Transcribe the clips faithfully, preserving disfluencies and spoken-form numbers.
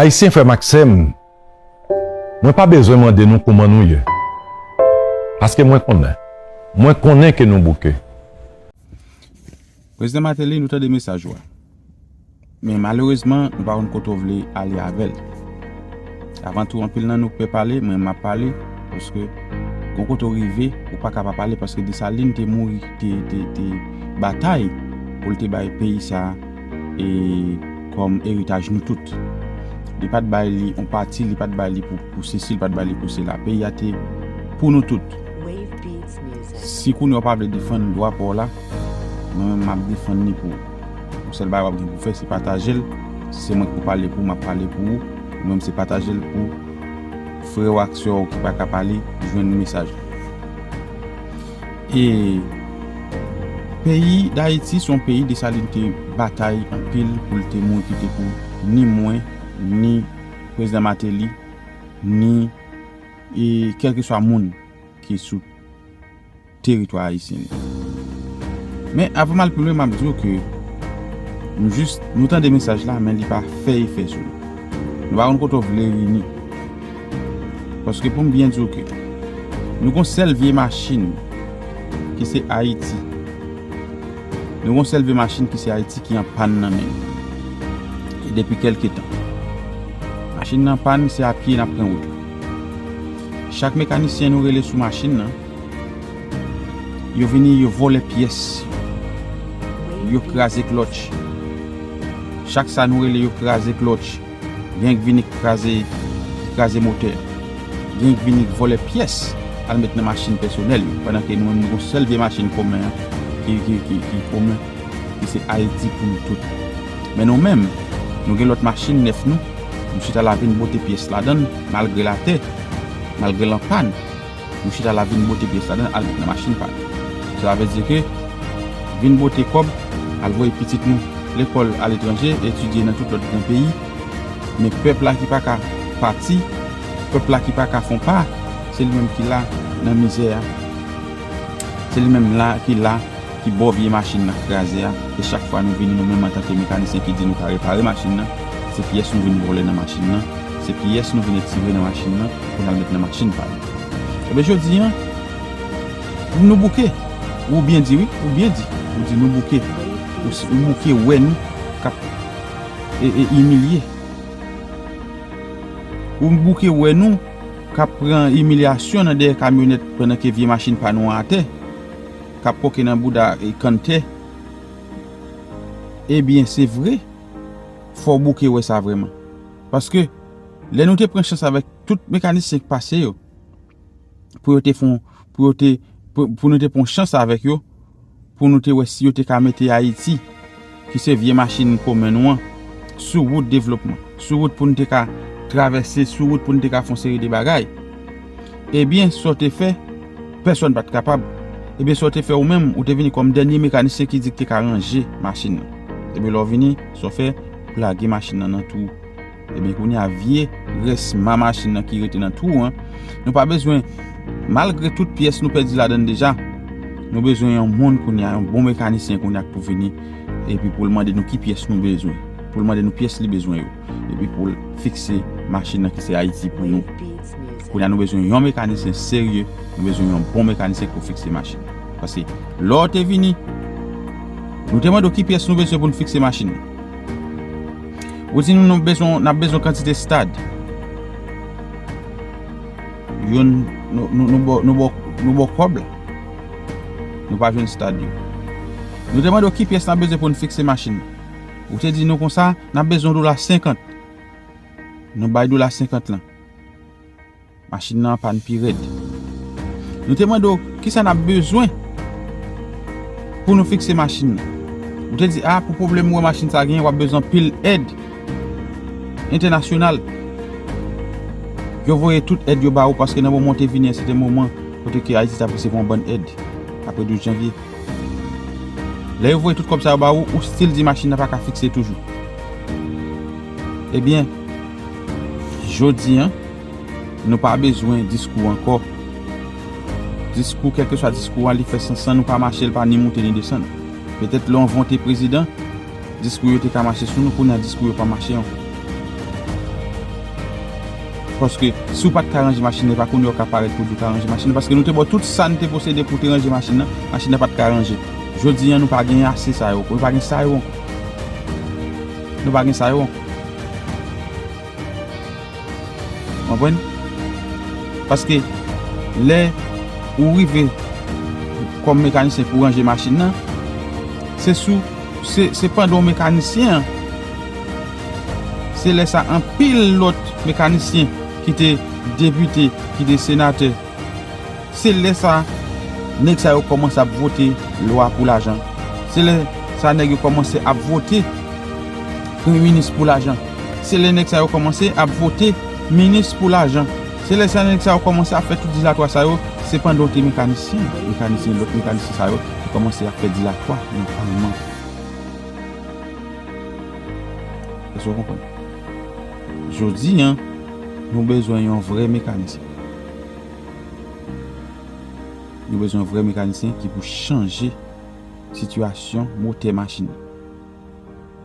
Ayisyen, frè m ak sè m, mwen pa bezwen mande nou kouman nou ye. Paske mwen konnen. Mwen konnen ke nou bouke. Prezidan Martelly, nou tande mesaj ou a. Men malerezman, nou pa konn kote w vle ale avè l. Avan tou, anpil nan nou pè pale, mwen m ap pale, paske gon kote w rive, ou pa ka pa pale, paske Desalin te mouri, te, te, te batay pou l te bay peyi sa a e kòm eritaj nou tout. Li pa t bay li yon pati, li pa t bay li pou, pou sesi, li pa t bay li pou sela. Peyi a te pou nou tout. Si kounye a w pa vle defann dwa pa w la, mwen menm m ap defann li pou ou. Yon sèl bagay w ap gen pou fè, se pataje l. Si se mwen ki pou pale pou ou, m ap pale pou ou. Ou menm se pataje l pou frè w ak sè w ki pa ka pale, jwenn mesaj la. E peyi Dayiti se yon peyi Desalin te batay anpil pou l te mouri kite pou ni mwen, ni prezidan Martelly, ni, e, kèlkeswa moun ki sou teritwa ayisyen. Men avan m al pi lwen, m ap di w ke nou jis, nou tande mesaj la, men li pa fè efè sou nou. Nou pa konn kote w vle vini. Paske pou m byen di w ke nou gon sèl vye machin ki se Ayiti. Nou gon sèl vye machin ki se Ayiti ki an pàn nan men nou. E depi kèlke tan. Machin nan pàn, se a pye n ap pran wout la. Chak mekanisyen nou rele sou machin nan, yo vini, yo vòlè pyès. Yo kraze klòtch. Chak sa nou rele, yo kraze klòtch. Gen k vini k kraze, k kraze motè. Gen k vini k vòlè pyès al met nan machin pèsonèl yo, pandan ke nou menm nou gon sèl vye machin komen an ki, ki, ki, ki komen, ki se Ayiti pou nou tout. Men nou menm, nou gen lòt machin nèf nou, nou chita la vin bote pyès ladan l, malgre l atè, malgre l an pàn. Nou chita la vin bote pyès ladan al met nan machin pa nou. Sa vle di ke vin bote kòb, al voye pitit nou lekòl aletranje, etidye nan tout lòt gran peyi. Men pèp la ki pa ka pati, pèp la ki pa ka fon pa, se li menm ki la nan mizè a. Se li menm la ki la ki bò vye machin nan kraze a, e chak fwa nou vini nou menm antanke mekanisyen ki di nou ka repare machin nan, se pyès nou vin vòlè nan machin nan, se pyès nou vin etire nan machin nan pou n al met nan machin pa nou. Ebyen jodi a, nou bouke. Ou byen di wi, ou byen di. Ou di nou bouke. Ou, s- ou bouke wè nou k ap e, e, imilye. Ou bouke wè nou k ap pran imilyasyon nan dèyè kamyonèt pandan ke vye machin pa nou an atè, k ap koke nan bouda e kanntè. Ebyen, se vre, fò w bouke wè sa vrèman. Paske, lè nou te pran chans avèk tout mekanisyen k pase yo, pou yo te fon, pou yo te, pou, pou nou te pran chans avèk yo, pou nou te wè si yo te ka mete Ayiti, ki se vye machin komen nou an, sou wout devlopman, sou wout pou nou te ka travèse, sou wout pou nou te ka fon seri de bagay. Ebyen, sa w te fè, pèsonn pa t kapab. Ebyen, sa w te fè ou menm, ou te vini kòm dènye mekanisyen ki di k te ka ranje machin nan. Ebyen, lè w vini, sa w fè, ou lage machin nan nan twou. Ebyen, kounye a, vye rès ma machin nan ki rete nan twou an, nou pa bezwen, malgre tout pyès nou pèdi ladan l deja, nou bezwen yon moun kounye a, yon bon mekanisyen kounye a k pou vini, epi pou l mande nou ki pyès nou bezwen, pou l mande nou pyès li bezwen yo, epi pou l fikse machin nan ki se Ayiti pou nou. Kounye a, nou bezwen yon mekanisyen serye, nou bezwen yon bon mekanisyen k pou fikse machin. Paske, lè w te vini, nou te mande w ki pyès nou bezwen pou n fikse machin nan. Ou di nou, nou bezwen, n ap bezwen kantite stad. Youn, nou, nou, nou bò, nou bò, nou bò kòb la. Nou pa jwenn stad yo. Nou te mande w ki pyès n ap bezwen pou n fikse machin nan. Ou te di nou konsa, n ap bezwen dola senkant. Nou bay dola senkant lan. Machin nan an pàn pi rèd. Nou te mande w kisa n ap bezwen pou nou fikse machin nan. Ou te di, a, pou pwoblèm ou wè machin sa genyen, w ap bezwen anpil èd entènasyonal. Yo voye tout èd yo ba ou, paske nan moman w te vini an, se te moman kote ke Ayiti t ap resevwa yon bann èd apre douz janvye. Lè yo voye tout kòb sa yo ba ou, ou still di machin nan pa ka fikse toujou. Ebyen, jodi a, nou pa bezwen diskou ankò. Diskou, kèlkeswa diskou a, li fè sans san nou pa mache, li pa ni moute ni desann. Petèt lè w vote prezidan, diskou yo te ka mache sou nou, kounye a diskou yo pa mache ankò. Paske si w pa t ka ranje machin nan, e pa kounye a w ka parèt pou di w ka ranje machin nan. Paske nou te ba w tout sa n te posede pou te ranje machin nan, machin nan pa t ka ranje. Jodi a, nou pa gen ase sa yo ankò. Nou pa gen sa yo ankò. Nou pa gen sa yo ankò. Konprann? Paske lè ou rive kòm mekanisyen pou ranje machin nan, se sou, se, se pandan w mekanisyen an, se lè sa anpil lòt mekanisyen ki te depite, ki te senatè, se lè sa nèg sa yo kòmanse ap vote lwa pou lajan. Se lè sa nèg yo kòmanse ap vote premye minis pou lajan. Se lè nèg sa yo kòmanse ap vote minis pou lajan. Se lè sa nèg sa yo kòmanse ap fè tout dilatwa sa yo, se pandan w te mekanisyen. Mekanisyen, lòt mekanisyen sa yo te kòmanse ap fè dilatwa nan palman. Èske w konprann? Jodi a, nou bezwen yon vrè mekanisyen. Nou bezwen yon vrè mekanisyen ki pou chanje sitiyasyon motè machin nan.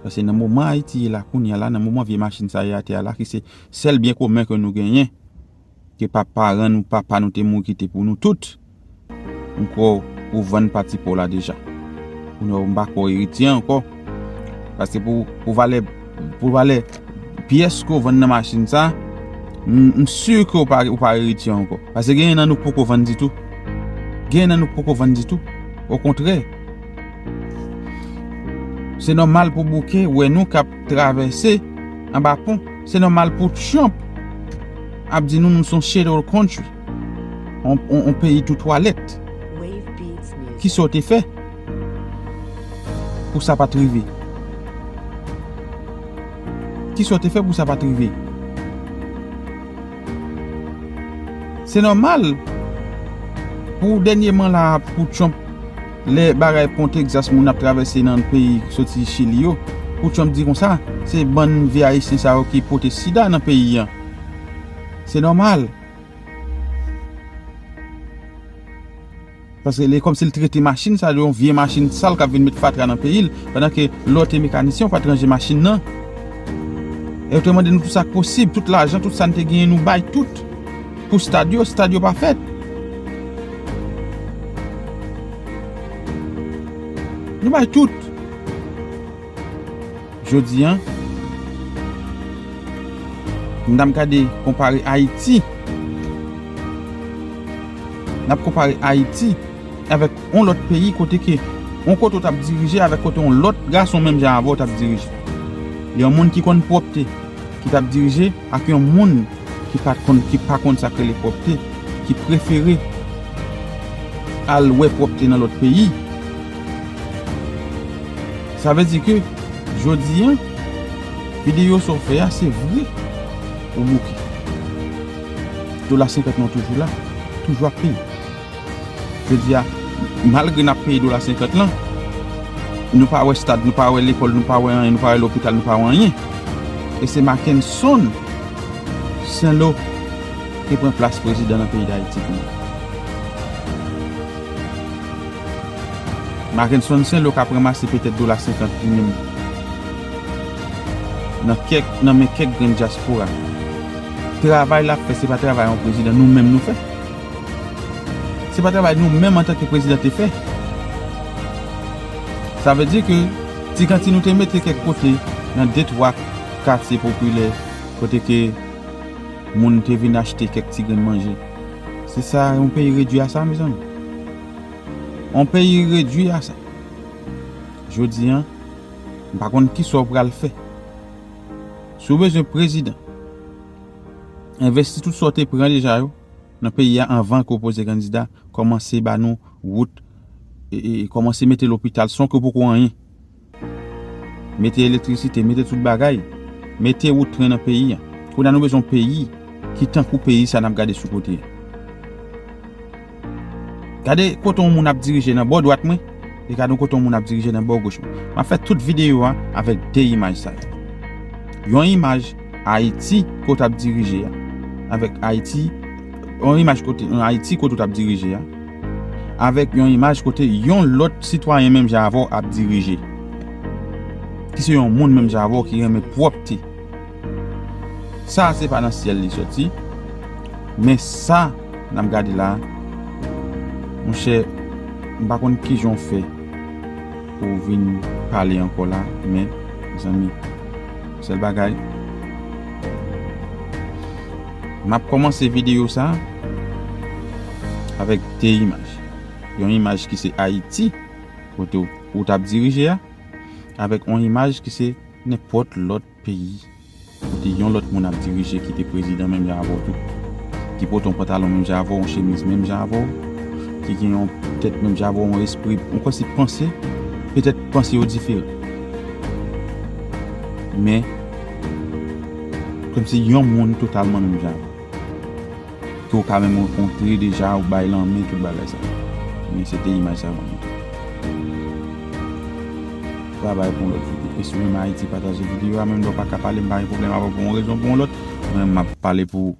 Paske nan moman Ayiti ye la, kounye a la, nan moman vye machin sa ye atè a la, ki se sèl byen komen ke nou genyen, ke pa paran nou, papa nou te mouri kite pou nou tout, m kwè w vann pati pa w la deja. Kounye a, m pa kwè w eritye ankò. Paske pou, pou valè, pou valè pyès ke w vann nan machin sa, m, m si ke w pa, w pa eritye ankò. Paske genyen nan nou poko vann ditou. Genyen nan nou poko vann ditou. Okontrè, se nòmal pou bouke wè nou k ap travèse anba pon. Se nòmal pou Trump ap di nou, nou se yon shithole country. On, on, on peyi tou twalèt. Kisa w te fè pou sa pa t rive? Kisa w te fè pou sa pa t rive? Se nòmal pou dènyèman la, pou Trump, lè bagay pon Texas moun ap travèse nan peyi soti Chili yo, pou Trump di konsa, se bann vye ayisyen sa yo ki pote sida nan peyi a. Se nòmal. Paske li kòmsi l trete machin sa de yon vye machin sal k ap vin met fatra nan peyi l, pandan ke lè w te mekanisyen, w pa t ranje machin nan. E yo te mande nou tout sa k posib, tout lajan, tout sa n te genyen, nou bay tout. Pou stad yo, stad yo pa fèt. Nou bay tout. Jodi a, n ap gade, konpare Ayiti. N ap konpare Ayiti avèk yon lòt peyi kote ke yon kote w t ap dirije avèk kote yon lòt gason menm jan avè w t ap dirije. Yon moun ki konn pwòpte ki t ap dirije ak yon moun ki pa konn, ki pa konn sa k rele pwòpte, ki prefere al wè pwòpte nan lòt peyi. Sa vle di ke jodi a, videyo sa w fè a, se vre ou bouke. Dola senkant lan toujou la, toujou ap peye. Jodi a, malgre n ap peye dola senkant lan, nou pa wè stad, nou pa wè lekòl, nou pa wè anyen, nou pa wè lopital, nou pa wè anyen. E se Mackenson Saint-Lo ki pran plas prezidan nan peyi Dayiti kounye a. Mackenson Saint-Lo k ap ranmase petèt dola senkant li menm nan kèk, nan men kèk grenn dyaspora. Travay l ap fè, se pa travay yon prezidan, nou menm nou fè. Se pa travay nou menm antanke prezidan te fè. Sa vle di ke ti kantin nou te mete kèk kote nan de twa katye popilè kote ke moun te vin achte kèk ti grenn manje. Se sa yon peyi redui a sa, mezanmi? Yon peyi redui a sa. Jodi a, m pa konn kisa w pral fè. Si w bezwen prezidan, envesti tout sa w te pran deja yo nan peyi a anvan ke w poze kandida, kòmanse ba nou wout, e, e, kòmanse mete lopital san ke w poko anyen. Mete elektrisite, mete tout bagay. Mete wout tren nan peyi a. Kounye a nou bezwen yon peyi ki tankou peyi sa n ap gade sou kote a. Gade kote yon moun ap dirije nan bò dwat mwen, e gade kote yon moun ap dirije nan bò goch mwen. M ap fè tout videyo a avèk de imaj sa yo. Yon imaj Ayiti kote w t ap dirije a, avèk Ayiti, yon imaj kote, yon Ayiti kote w t ap dirije a, avèk yon imaj kote yon lòt sitwayen menm jan avè w ap dirije, ki se yon moun menm jan avè w ki renmen pwòpte. Sa a se pa nan syèl li soti, Men sa n ap gade la, monchè, m pa konn kijan w fè pou w vin pale ankò la, men, mezanmi, sèl bagay, m ap kòmanse videyo sa avèk de imaj. Yon imaj ki se Ayiti, kote w, ou t ap dirije a, avèk yon imaj ki se nenpòt lòt peyi, kote yon lòt moun ap dirije ki te prezidan menm jan avè w tou, ki pote yon pantalon menm jan avè w, yon chemiz menm jan avè w, ki gen yon tèt menm jan avè w, yon espri, yon kòmsi panse, petèt panse yo diferan. Men, kòmsi yon moun totalman menm jan avè w. Ke w ka menm rankontre deja, ou bay lanmen, tout bagay sa. Men se te imaj sa yo montre. Travay pou yon lòt videyo. E si w renmen Ayiti, pataje videyo a. Menm lè w pa ka pale, m pa gen pwoblèm avè w pou yon rezon, pou yon lòt. Mwen, m ap pale pou